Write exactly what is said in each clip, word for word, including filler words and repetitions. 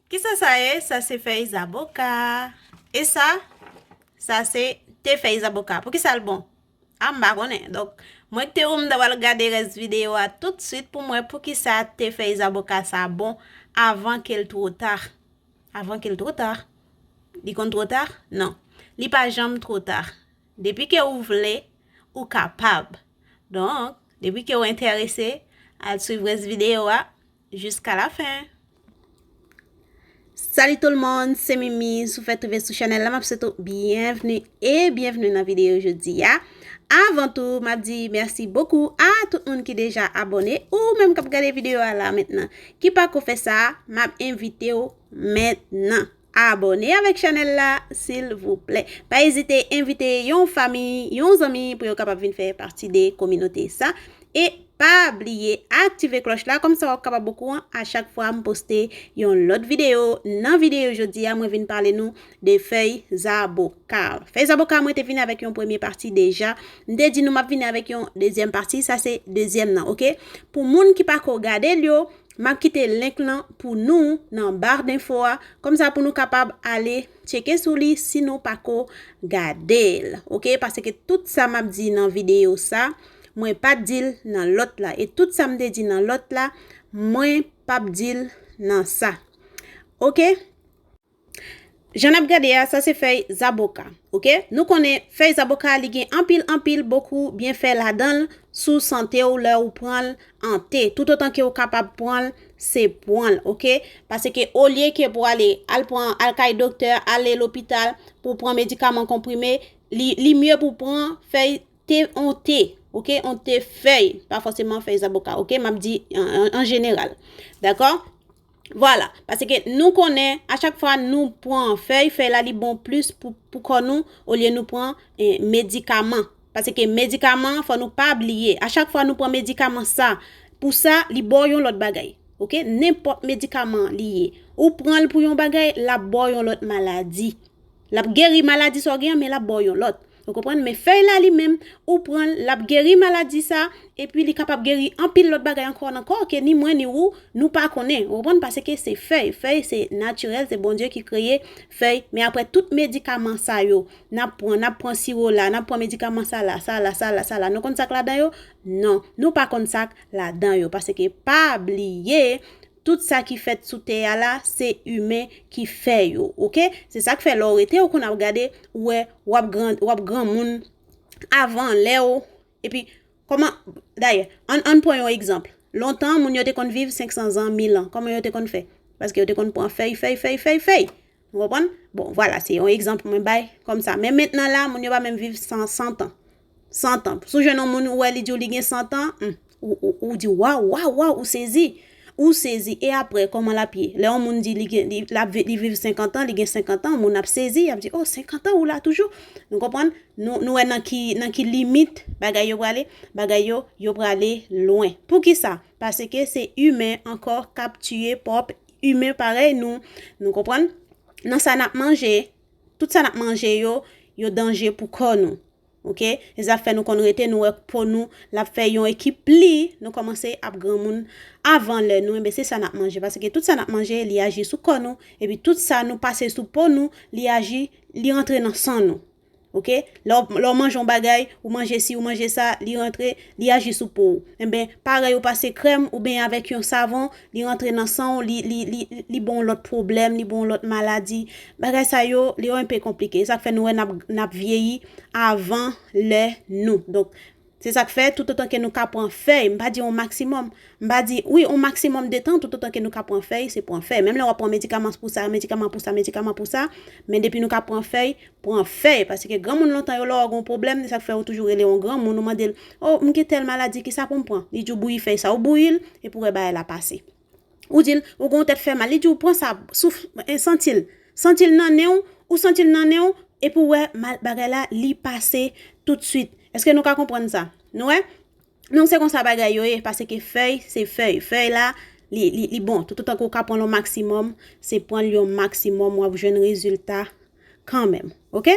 Kisa sa ye? Sa se fèy zaboka. E sa? Sa se te fèy zaboka. Poukisa l bon? A, m pa konnen. Donk, mwen ki te ou m ta pral gade rès videyo a toutswit pou m wè poukisa te fèy zaboka sa bon avan ke l twò ta. Avan ke l twò ta. Li konn twò ta? Non. Li pa janm twò ta. Depi ke ou vle, ou kapab. Donk, depi ke ou enterese, al swiv rès videyo a jiska la fen. Salut tout le monde, se Mimi. Si w fèk rive sou chanèl la, m ap swete w byenvni e byenvni nan videyo jodi a. Avan tou, m ap di mèsi bokou a tout moun ki deja abòne, ou menm k ap gade videyo a la mentnan ki pako fè sa, m ap envite w mentnan abòne avèk chanèl la, silvouplè. Pa ezite envite yon fanmi, yon zanmi pou yo kapab vin fè pati de kominote sa. E pa bliye aktive klòch la, kòmsa w ap kapab okouran a chak fwa m poste yon lòt videyo. Nan videyo jodi a, mwen vin pale nou de fèy zaboka. Fèy zaboka, mwen te vini avèk yon premye pati deja. M te di nou m ap vini avèk yon dezyèm pati, sa se dezyèm nan, oke? Pou moun ki pako gade l yo, m ap kite link lan pou nou nan bar d'info a, kòmsa pou nou kapab ale tcheke sou li si nou pako gade l, oke? Paske tout sa m ap di nan videyo sa, mwen pa t di l nan lòt la. E tout sa m te di nan lòt la, mwen p ap di l nan sa. Oke? Jan n ap gade a, sa se fèy zaboka, oke? Nou konnen fèy zaboka, li gen anpil, anpil, bokou byenfè ladan l sou sante w lè ou pran l an te. Toutotan ke ou kapab pran l, se pran l, oke? Paske olye ke pou ale, al pran, al kay doktè, ale lopital pou pran medikaman konprime, li, li mye pou pran fèy te, on te, oke? On te fèy, pa fòseman fèy zaboka, oke? M ap di an, an, an jeneral. Dakò? Vwala, paske nou konnen, a chak fwa nou pran fèy, fèy la li bon plis pou, pou kò nou, olye nou pran, eh, medikaman. Paske medikaman, fò nou pa bliye, a chak fwa nou pran medikaman sa, pou sa, li ba w yon lòt bagay. Oke? Nenpòt medikaman li ye. Ou pran l pou yon bagay, l ap ba w yon lòt maladi. L ap geri maladi sa w gen an, men l ap ba w yon lòt. Ou konprann? Men fèy la li menm, ou pran l, l ap geri maladi sa, epi li kapab geri anpil lòt bagay ankò nan kò ke ni mwen ni ou, nou pa konnen. Ou konprann? Paske se fèy. Fèy se natirèl, se Bondye ki kreye fèy. Men apre tout medikaman sa yo, n ap pran, n ap pran siwo la, n ap pran medikaman sa la, sa la, sa la, sa la. Nou konn sa k ladan yo? Non, nou pa konn sa k ladan yo. Paske pa bliye, tout sa ki fèt sou tè a la, se imen ki fè yo, oke? Se sa k fè lè w rete, ou konn ap gade, ou wè, w ap gran, w ap granmoun avan lè w. Epi, kòman, dayè, ann, ann pran yon egzanp. Lontan, moun yo te konn viv senk san zan, mil an. Kòman yo te konn fè? Paske yo te konn pran fèy, fèy, fèy, fèy, fèy. Ou konprann? Bon, vwala, se yon egzanp mwen bay kòmsa. Men mentnan la, moun yo pa menm viv san, san tan. San tan. Si w jwenn yon moun, ou wè li di w li gen san tan, hmm, ou, ou, ou di, waw, waw, waw, ou sezi. Ou sezi. E apre, kòman l ap ye? Lè yon moun di li gen, li, l ap vi-, li viv senkant an, li gen senkant an, moun ap sezi, y ap di, oh, senkant an, ou la toujou. Nou konprann? Nou, nou wè nan ki, nan ki limit bagay yo prale, bagay yo, yo prale lwen. Poukisa? Paske se imen ankò k ap tiye pwòp imen parèy nou. Nou konprann? Nan sa n ap manje, tout sa n ap manje yo, yo danje pou kò nou. Oke? E sa fè nou konn rete, nou wè po nou, l ap fè yon ekip pli, nou kòmanse ap granmoun avan lè nou. Enben, se sa n ap manje. Paske tout sa n ap manje, li aji sou kò nou. Epi tout sa nou pase sou po nou, li aji, li rantre nan san nou. Oke? Lè w, lè w manje yon bagay, ou manje si, ou manje sa, li rantre, li aji sou po w. Enben, parèy ou pase krèm oubyen avèk yon savon, li rantre nan san w, li, li, li, li ba w lòt pwoblèm, li ba w lòt maladi. Bagay sa yo, li enpe konplike. Sa k fè nou wè n ap, n ap vyeyi avan lè nou. Donk, se sa k fè, toutotan ke nou ka pran fèy, m pa di yon maksimòm, m pa di, wi, yon maksimòm de tan, toutotan ke nou ka pran fèy, se pran fèy. Menm lè w ap pran medikaman pou sa, medikaman pou sa, medikaman pou sa, men depi nou ka pran fèy, pran fèy. Paske granmoun lontan yo, lè w gen yon pwoblèm, se sa k fè yo toujou rele yon granmoun, ou mande l, oh, m gen tèl maladi, kisa pou m pran? Li di w bouyi fèy sa, ou bouyi l, epi w wè bagay la pase. Ou di l, ou gen yon tèt fè mal. Li di w pran sa, souf, e, santi l. Santi l nan nen w, ou santi l nan nen w, epi w wè mal, bagay la, li pase toutswit. Èske nou ka konprann sa? Nou wè? Donk, se konsa bagay yo ye, paske fèy, se fèy. Fèy la, li, li, li bon. Toutotan ke w ka pran l yon maksimòm, se pran l yon maksimòm, w ap jwenn rezilta kanmenm. Oke?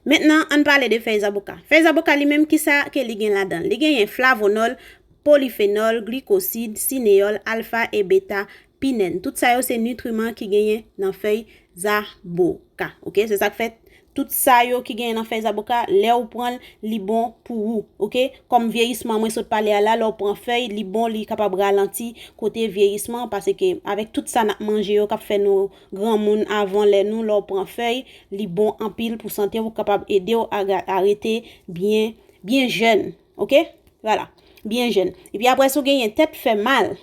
Mentnan, ann pale de fèy zaboka. Fèy zaboka li menm, kisa ke li gen ladan l? Li genyen flavonòl, polifenòl, glikosid, sineyòl, alfa e beta pinèn. Tout sa yo se nitriman ki genyen nan fèy zaboka. Ok, se sa k fè tout sa yo ki genyen nan fèy zaboka, lè ou pran l, li bon pou ou. Ok, kòm vyeyisman mwen sot pale a la, lè ou pran fèy, li bon, li kapab ralanti kote vyeyisman, paske avèk tout sa n ap manje yo k ap fè nou granmoun avan lè nou, lè ou pran fèy, li bon anpil pou sante w, kapab ede w a, a rete byen, byen jèn. Ok, vwala, byen jèn. Epi apre, si w genyen tèt fè mal,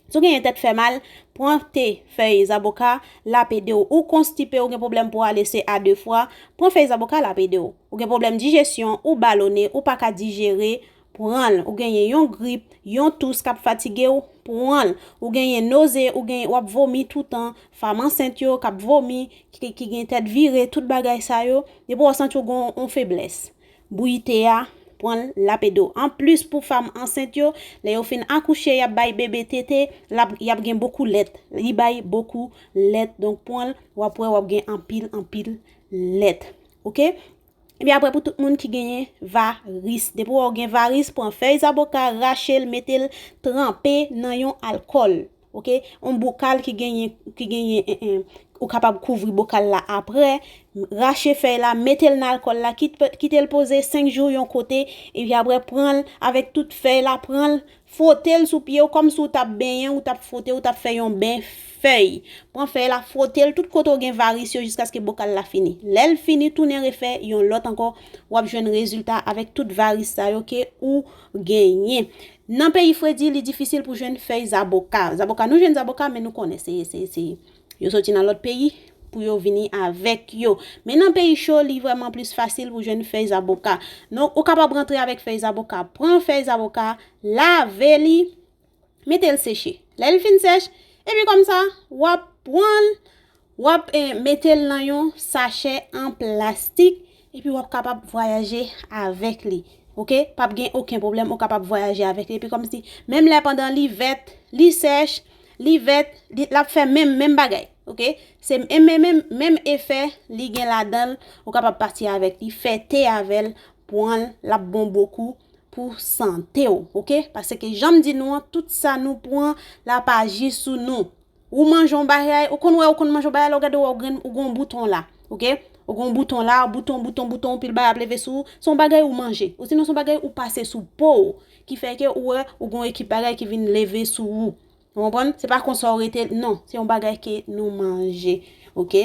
si w genyen tèt fè mal, pran te fèy zaboka, l ap ede w. Ou konstipe, ou gen pwoblèm pou ale se a de fwa, pran fèy zaboka, l ap ede w. Ou gen pwoblèm dijesyon, ou balone, ou pa ka dijere, pran l. Ou genyen yon grip, yon tous k ap fatige w, pran l. Ou genyen noze, ou genyen, w ap vomi toutan, fanm ansent yo k ap vomi, ki, ki gen tèt vire, tout bagay sa yo, depi w santi w gen yon feblès, bouyi te a, pran l, l ap ede w. Anplis, pou fanm ansent yo, lè yo fin akouche, y ap bay bebe tete, l ap, y ap gen bokou lèt. Li bay bokou lèt, donk pran l, w ap wè w ap gen anpil, anpil lèt. Ok? Epi apre, pou tout moun ki genyen varis, depi w gen varis, pran fèy zaboka, rache l, mete l tranpe nan yon alkòl. Ok? Yon bokal ki genyen, ki genyen, en, en, ou kapab kouvri bokal la apre. Rache fèy la, mete l nan alkòl la, kit-, kite l poze senk jou yon kote, epi apre pran l avèk tout fèy la, pran l, fwote l sou pye w kòmsi w t ap benyen, ou t ap fwote, ou t ap fè yon ben fèy. Pran fèy la, fwote l tout kote w gen varis yo jiskaske bokal la fini. Lè l fini, tounen refè yon lòt ankò, w ap jwenn rezilta avèk tout varis sa yo ke ou genyen. Nan peyi fredi, li difisil pou jwenn fèy zaboka. Zaboka, nou jwenn zaboka, men nou konnen se, se, se, yo soti nan lòt peyi pou yo vini avèk yo. Men nan peyi cho, li vrèman plis fasil pou jwenn fèy zaboka. Donk, ou kapab rantre avèk fèy zaboka. Pran fèy zaboka, lave li, mete l seche. Lè l fin sèch, epi kòmsa, w ap pran l, w ap, eh, mete l nan yon sachè an plastik, epi w ap kapab vwayaje avèk li. Ok? P ap gen okenn pwoblèm, ou kapab vwayaje avèk li. Epi kòmsi, menm lè pandan li vèt, li sèch, li vèt, li, l ap fè menm, menm bagay. Ok? Se menm, menm, menm efè li gen ladan l, ou kapab pati avèk li, fè te avè l, pran l, l ap bon bokou pou sante w. Ok? Paske jan m di nou an, tout sa nou pran, l ap aji sou nou. Ou manje yon bagay, ou konn wè, ou konn manje yon bagay, lè w gade w, ou gen, ou gen yon bouton la, ok? Ou gen yon bouton la, bouton, bouton, bouton, pil bagay ap leve sou ou. Se yon bagay ou manje. Osinon, se yon bagay ou pase sou po w, ki fè ke ou wè, ou gen yon ekip bagay ki vin leve sou ou. Ou konprann? Se pa konsa ou rete, non. Se yon bagay ke nou manje, ok?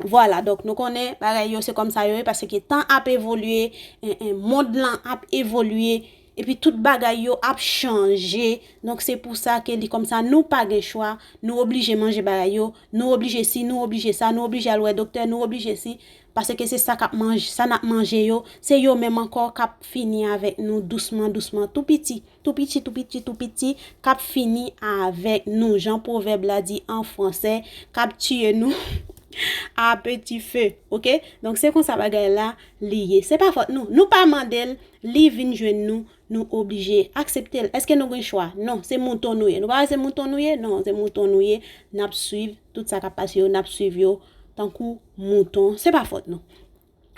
Vwala, donk nou konnen bagay yo se kòmsa yo ye, paske tan ap evolye, en, en, mond lan ap evolye, epi tout bagay yo ap chanje. Donk se pou sa ke li kòmsa, nou pa gen chwa, nou oblije manje bagay yo, nou oblije si, nou oblije sa, nou oblije al wè doktè, nou oblije si, paske se sa k ap manje, sa n ap manje yo, se yo menm ankò k ap fini avèk nou dousman, dousman, tou piti. Tou piti, tou piti, tou piti, k ap fini avèk nou, jan pwovèb la di an fransè, k ap tiye nou à petit feu, ok? Donk, se konsa bagay la li ye. Se pa fòt nou. Nou pa mande l, li vin jwenn nou, nou oblije aksepte l. Èske nou gen chwa? Non, se mouton nou ye. Nou pa wè se mouton nou ye? Non, se mouton nou ye. N ap swiv tout sa k ap pase yo, n ap swiv yo tankou mouton. Se pa fòt nou.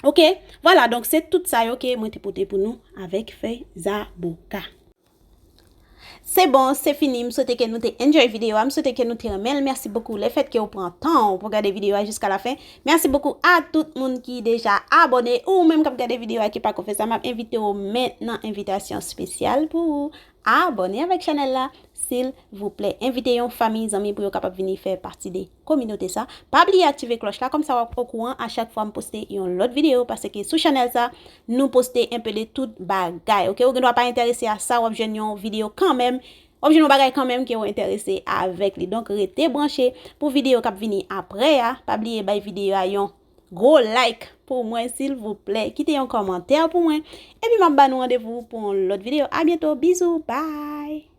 Ok, vwala, donk se tout sa yo ke mwen te pote pou nou avèk fèy zaboka. Se bon, se fini. M swete ke nou te enjoy videyo a. M swete ke nou te renmen l. Mèsi bokou lefèt ke w pran tan w pou gade videyo a jiska lafen. Mèsi bokou a tout moun ki deja abòne. Ou menm k ap gade videyo a ki pako fè sa, m ap envite w mentnan, envitasyon espesyal pou ou. Abòne avèk chanèl la, silvouplè. Envite yon fanmi, zanmi pou yo kapab vini fè pati de kominote sa. Pa bliye aktive klòch la, kòmsa w ap okouran a chak fwa m poste yon lòt videyo, paske sou chanèl sa, nou poste enpe de tout bagay, ok? Ou gendwa pa enterese a sa, w ap jwenn yon videyo kanmenm, w ap jwenn yon bagay kanmenm ke w enterese avèk li. Donk, rete branche pou videyo k ap vini apre a. Pa bliye bay videyo a yon gwo like pou mwen, silvouplè. Kite yon kòmantè pou mwen. Epi m ap ba nou randevou pou yon lòt videyo. A byento. Bizou. Bye.